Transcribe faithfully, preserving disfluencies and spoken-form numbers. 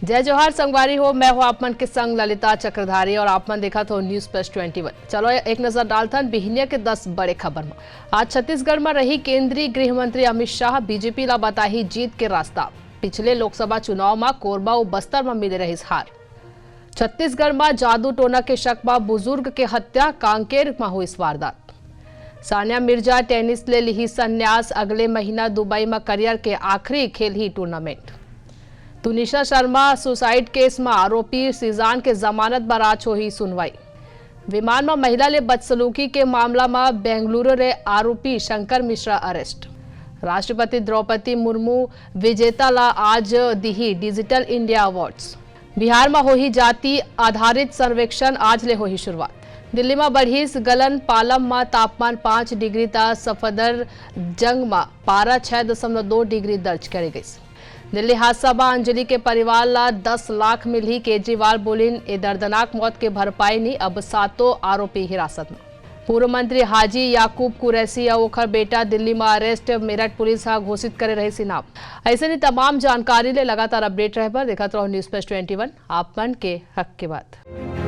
जय जोहार संगवारी हो, मैं हूं आप मन के संग ललिता चक्रधारी और आप मन देखत हो News Plus Twenty One। चलो एक नजर डालथन बिहनिया के दस बड़े खबर म। आज छत्तीसगढ़ म रही केंद्रीय गृह मंत्री अमित शाह, बीजेपी ला बताही जीत के रास्ता। पिछले लोकसभा चुनाव म कोरबा अउ बस्तर म मिले रहिस हार। छत्तीसगढ़ म जादू टोना के शक म बुजुर्ग के हत्या, कांकेर म होइस वारदात। सानिया मिर्जा टेनिस ले लिही संन्यास, अगले महीना दुबई म करियर के आखिरी खेलही tournament. Tunisha Sharma suicide case म आरोपी सीजान के जमानत बर आज होही सुनवाई। विमान म महिला ले बदसलूकी के मामला म बेंगलुरु ले आरोपी शंकर मिश्रा अरेस्ट। राष्ट्रपति द्रौपदी मुर्मू विजेता ला आज दिही डिजिटल इंडिया अवार्ड्स। बिहार म होही जाति आधारित सर्वेक्षण, आज ले होही शुरुआत। दिल्ली म बढ़िस गलन, पालम म तापमान पाँच डिग्री त सफदरजंग म पारा छह दशमलव दो डिग्री दर्ज करे गइस। दिल्ली हादसा म अंजलि के परिवार ला दस लाख मिलही, केजरीवाल बोलिन, ए दर्दनाक मौत के भरपाई नी, अब सातों आरोपी हिरासत म। पूर्व मंत्री हाजी याकूब कुरैशी अउ ओखर बेटा दिल्ली म अरेस्ट, मेरठ पुलिस ह घोषित करे रहिस इनाम। अइसने तमाम जानकारी ले लगातार अपडेट रहे बर देखत रहव News Plus Twenty One, आप मन के हक के बात।